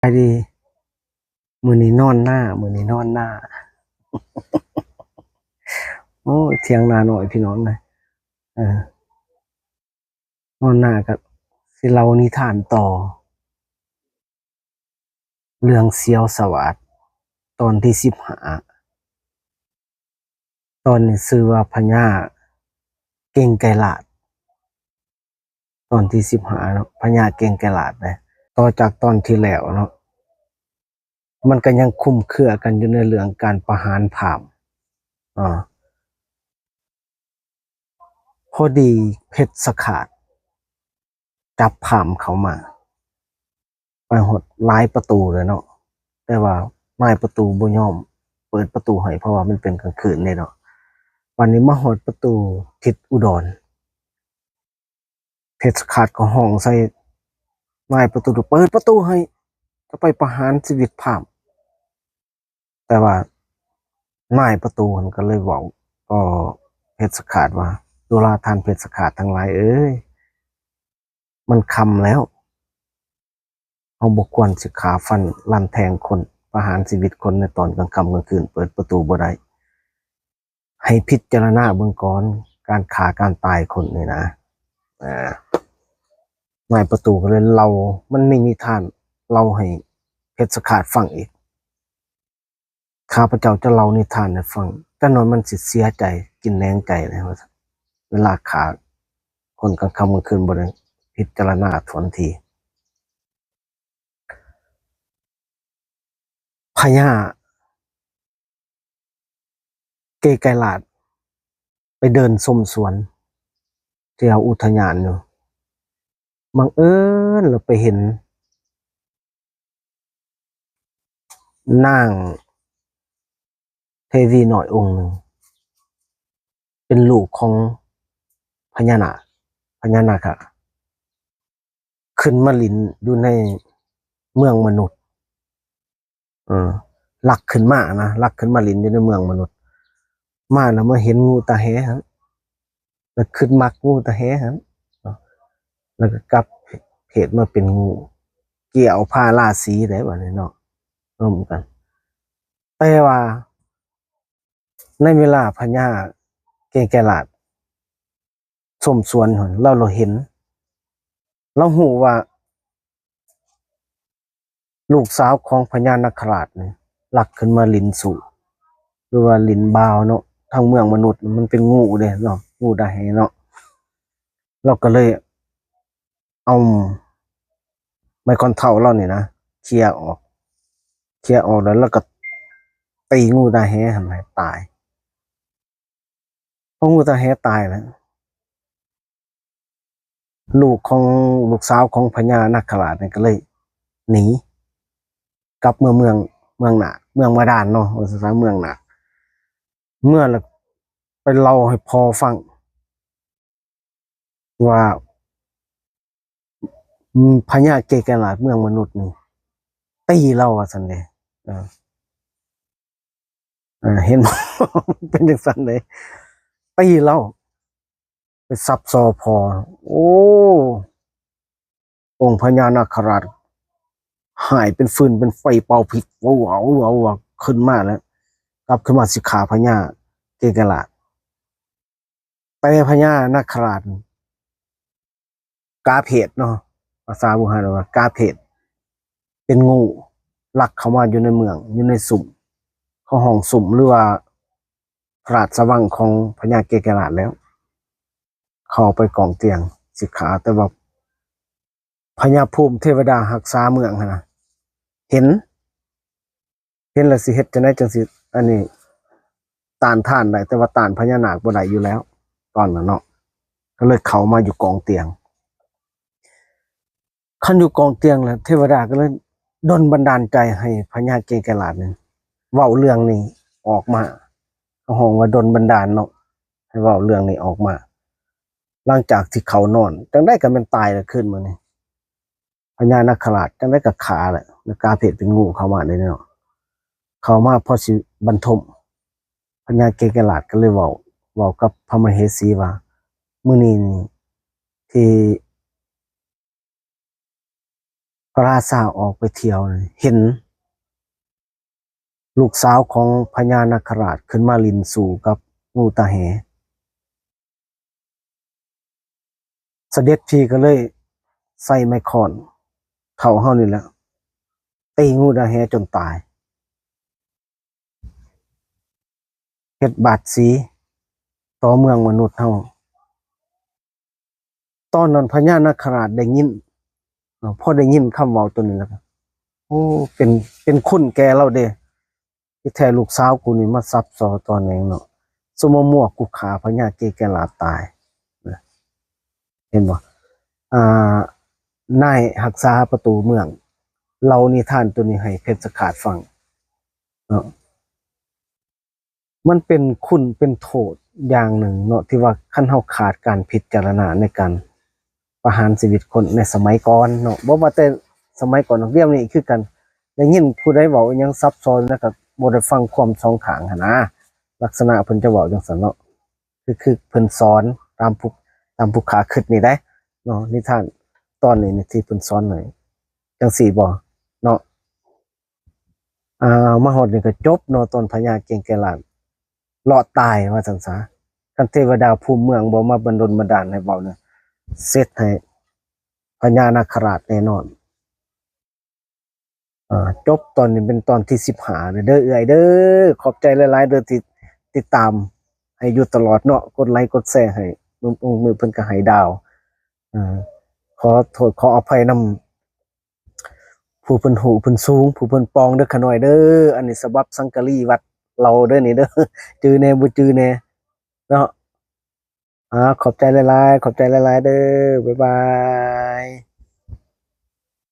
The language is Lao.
ສະບາຍດີ. ມື້ນີ້ນອນນາ ມື້ນີ້ນອນນາ. ໂອ້ຍ ຖຽງນານ້ອຍພີ່ນ້ອງເອີຍ. ເອີ ນອນນາກໍຊິເລົ່ານິທານຕໍ່ ເລື່ອງສຽວສະຫວາດ ຕອນທີສິບຫ້າ. ຕອນນີ້ຊື່ວ່າພະຍາເກັ່ງໄກລາດ ຕອນທີສິບຫ້າເນາະ ພະຍາເກັ່ງໄກລາດເດ້. ຕໍ່ຈາກຕອນທີ່ແລ້ວເນາະ ມັນກໍຍັງຄຸມເຄືອກັນຢູ່ໃນເລື່ອງການປະຫານພາມ. ອາ ພໍດີເພັດສະຄາດຈັບພາມເຂົ້າມາ ໄປຮອດນາຍປະຕູແລ້ວເນາະ ແຕ່ວ່ານາຍປະຕູບໍ່ຍອມເປີດປະຕູໃຫ້ ເພາະວ່າມັນເປັນກາງຄືນເດ້ເນາະ. ບາດນີ້ມາຮອດປະຕູທິດອຸດອນ ເພັດສະຄາດກໍຮ້ອງໃສ່ນາຍປະຕູ ເປີດປະຕູໃຫ້ ຈະໄປປະຫານຊີວິດພາມ. ແຕ່ວ່ານາຍປະຕູຫັ້ນກໍເລີຍເວົ້າຕໍ່ເພັດສະຄາດວ່າ ຕຸລາທ່ານເພັດສະຄາດທັງຫຼາຍເອີຍ, ມັນຄ່ຳແລ້ວ, ເຮົາບໍ່ຄວນຊິຂ້າຟັນລັນແທງຄົນ, ປະຫານຊີວິດຄົນໃນຕອນກາງຄ່ຳກາງຄືນ, ເປີດປະຕູບໍ່ໄດ້. ໃຫ້ພິຈາລະນາເບິ່ງກ່ອນ ການຂ້າການຕາຍຄົນນີ້ນະ. ອາ ນາຍປະຕູກໍເລີຍເລົ່າ, ມັນມີນິທານເລົ່າໃຫ້ເພັດສະຄາດຟັງອີກ. ຂ້າພະເຈົ້າຈະເລົ່ານິທານໃຫ້ຟັງ, ຈັກໜ່ອຍມັນຊິເສຍໃຈ, ກິນແໜງໃຈນະ ວ່າຊັ້ນ. ເວລາຂ້າຄົນກາງຄ່ຳກາງຄືນບໍ່ໄດ້ພິຈາລະນາຖ້ວນທີ. ພະຍາເກໄກລາດໄປເດີນຊົມສວນແຖວອຸທະຍານຢູ່, ບັງເອີນລະໄປເຫັນນາງເທວີນ້ອຍອົງໜຶ່ງ ເປັນລູກຂອງພະຍານາກ, ພະຍານາກະ ຂຶ້ນມາຫຼິ້ນຢູ່ໃນເມືອງມະນຸດ. ເອີ ລັກຂຶ້ນມານະ, ລັກຂຶ້ນມາຫຼິ້ນຢູ່ໃນເມືອງມະນຸດ. ມາແລ້ວມາເຫັນງູຕາແຫຫັ້ນ, ແລ້ວຄຶດມັກງູຕາແຫຫັ້ນ, ແລ້ວກໍກັບເພດມາເປັນງູ, ກ່ຽວພາລາສີໄດ້ບາດນີ້ເນາະ, ລົມກັນ. ແຕ່ວ່າໃນເວລາພະຍາເກໄກລາດ ຊົມສວນຫັ້ນ ລາວ ລາວເຫັນ, ລາວຮູ້ວ່າລູກສາວຂອງພະຍານາຄະລາດນີ້ລັກຂຶ້ນມາຫຼິ້ນຊູ້ ຫຼືວ່າຫຼິ້ນບ່າວເນາະ, ທາງເມືອງມະນຸດມັນເປັນງູເດ້ເນາະ, ງູດາແຫເນາະ. ລາວກໍເລີຍເອົາໄມ້ຂ້ອນເທົ້າລາວນີ້ນະ ເຄຍອອກ, ເຄຍອອກແລ້ວ ລາວກໍຕີງູດາແຫຫັ້ນໃຫ້ຕາຍ. ພໍງູຕາແຫຕາຍແລ້ວ ລູກຂອງ ລູກສາວຂອງພະຍານາຄະລາດນີ້ກໍເລີຍໜີກັບເມືອງ ເມືອງ ເມືອງນາກ ເມືອງບາດານເນາະ, ວ່າຊັ້ນຊະ ເມືອງນາກ. ເມືອແລ້ວໄປເລົ່າໃຫ້ພໍ່ຟັງ ວ່າ ອືມ ພະຍາເກໄກລາດເມືອງມະນຸດນີ້ຕີລາວວ່າຊັ້ນເດ້. ເອີ ເອີ ເຫັນບໍ່ ເປັນຈັ່ງຊັ້ນເດ້ ຕີລາວ ໄປສັບສໍພໍ່. ໂອ້ ອົງພະຍານາຄະລາດຫາຍເປັນຟືນເປັນໄຟ ເປົ່າພິດ ເອົາ ເອົາ ເອົາ ເອົາ ຂຶ້ນມາແລ້ວ ກັບຂຶ້ນມາຊິຂ້າພະຍາເກໄກລາດ. ແຕ່ພະຍານາຄະລາດກາຍເພດເນາະ, ພາສາບູຮານວ່າກາຍເພດ ເປັນງູລັກເຂົ້າມາຢູ່ໃນເມືອງ, ຢູ່ໃນຊຸມ, ເຂົາຮ້ອງຊຸມ ຫຼືວ່າພະລາຊະວັງຂອງພະຍາເກໄກລາດແລ້ວ, ເຂົ້າໄປກອງຕຽງຊິຂ້າ. ແຕ່ວ່າພະຍາພູມເທວະດາຮັກສາເມືອງຫັ້ນນະ ເຫັນ ເຫັນແລ້ວຊິເຮັດຈັ່ງໃດຈັ່ງຊິ ອັນນີ້ ຕ້ານທານໄດ້, ແຕ່ວ່າຕ້ານພະຍານາກບໍ່ໄດ້ຢູ່ແລ້ວຕອນນັ້ນເນາະ, ກໍເລີຍເຂົ້າມາຢູ່ກອງຕຽງ. ຄັນຢູ່ກອງຕຽງແລ້ວ ເທວະດາກໍເລີຍດົນບັນດານໃຈໃຫ້ພະຍາເກໄກລາດນີ້ເວົ້າເລື່ອງນີ້ອອກມາ, ເຂົາຮ້ອງວ່າດົນບັນດານເນາະ, ໃຫ້ເວົ້າເລື່ອງນີ້ອອກມາ. ຫຼັງຈາກທີ່ເຂົານອນ ຈັ່ງໃດກໍແມ່ນຕາຍແຫຼະຄືນມື້ນີ້. ພະຍານາຄະລາດຈັ່ງໃດກໍຂ້າແຫຼະ, ນາກາເພດເປັນງູເຂົ້າມາເດ້ເນາະ, ເຂົ້າມາພໍຊິບັນທົມ. ພະຍາເກໄກລາດກໍເລີຍເວົ້າ, ເວົ້າກັບພະມະເຫສີວ່າ ມື້ນີ້ນີ້ທີ່ ພະລາຊາອອກໄປທ່ຽວ ເຫັນລູກສາວຂອງພະຍານາຄະລາດຂຶ້ນມາຫຼິ້ນສູ້ກັບງູຕາແຫ. ສະເດັດພີກະເລີຍໃສ່ໄມ້ຄ້ອນເຖົ້າເຮົານີ້ແຫຼະ ຕີງູຕາແຫຈົນຕາຍ ເຮັດບາດສີຕໍ່ເມືອງມະນຸດເຮົາ. ຕອນນັ້ນພະຍານາຄະລາດໄດ້ຍິນ ເນາະ ພໍໄດ້ຍິນຄຳເວົ້າໂຕນີ້ແລ້ວກໍ ໂອ້ ເປັນ ເປັນຄຸນແກ່ລາວເດ້ ທີ່ແທ້ລູກສາວກູນີ້ມາສັບສໍ້ຕໍ່ແໜງເນາະ ສົມມາມົວກູຂ້າພະຍາເກແກລາດຕາຍນະ ເຫັນບໍ່? ອ່າ ນາຍຮັກສາປະຕູເມືອງເລົ່ານິທານໂຕນີ້ໃຫ້ເພັດສະຂາດຟັງເນາະ. ມັນເປັນຄຸນເປັນໂທດຢ່າງໜຶ່ງເນາະ ທີ່ວ່າຄັນເຮົາຂາດການພິຈາລະນາໃນການປະຫານຊີວິດຄົນໃນສະໄໝກ່ອນເນາະ ບໍ່ວ່າແຕ່ສະໄໝກ່ອນດອກ ດຽວນີ້ຄືກັນ ໄດ້ຍິນຜູ້ໃດເວົ້າອີ່ຫຍັງສັບຊ້ອນແລ້ວກໍບໍ່ໄດ້ຟັງຄວາມສອງຂ້າງຫັ້ນນາ ລັກສະນະເພິ່ນຈະເວົ້າຈັ່ງຊັ້ນເນາະ ຄື ຄືເພິ່ນສອນຕາມຜູ້ ຕາມຜູ້ຂ້າຄິດນີ້ໄດ໋ເນາະ ນິທານຕອນນີ້ນີ້ທີ່ເພິ່ນສອນໃຫ້ ຈັ່ງຊີ້ບໍ່ເນາະ. ອ່າ ມາຮອດນີ້ກໍຈົບເນາະ ຕອນພະຍາເກງແກ່ລ້ານລອດຕາຍວ່າຊັ້ນຊະ ຄັນເທວະດາພູມເມືອງບໍ່ມາບັນດົນບັນດານໃຫ້ເວົ້ານີ້ ເສັດໃຫ້ພະຍານາຄະລາດແນ່ນອນ. ອ່າ ຈົບຕອນນີ້ເປັນຕອນທີສິບຫ້າແລ້ວເດີເອື້ອຍເດີ ຂອບໃຈຫຼາຍໆເດີທີ່ຕິດຕາມໃຫ້ຢູ່ຕະຫຼອດເນາະ ກົດໄລກົດແຊໃຫ້ ບາງມື້ເພິ່ນກໍໃຫ້ດາວ ອ່າ ຂໍໂທດຂໍອະໄພນຳ ຜູ້ເພິ່ນຮູ້ເພິ່ນສູງ ຜູ້ເພິ່ນປ່ອງເດີຂະນ້ອຍເດີ ອັນນີ້ສະບັບສັງກະລີວັດເລົ່າເດີນີ້ເດີ ຈື່ແດ່ບໍ່ຈື່ແດ່ເນາະ. ອ່າ ຂອບໃຈຫຼາຍໆ ຂອບໃຈຫຼາຍໆເດີ ບາຍບາຍ.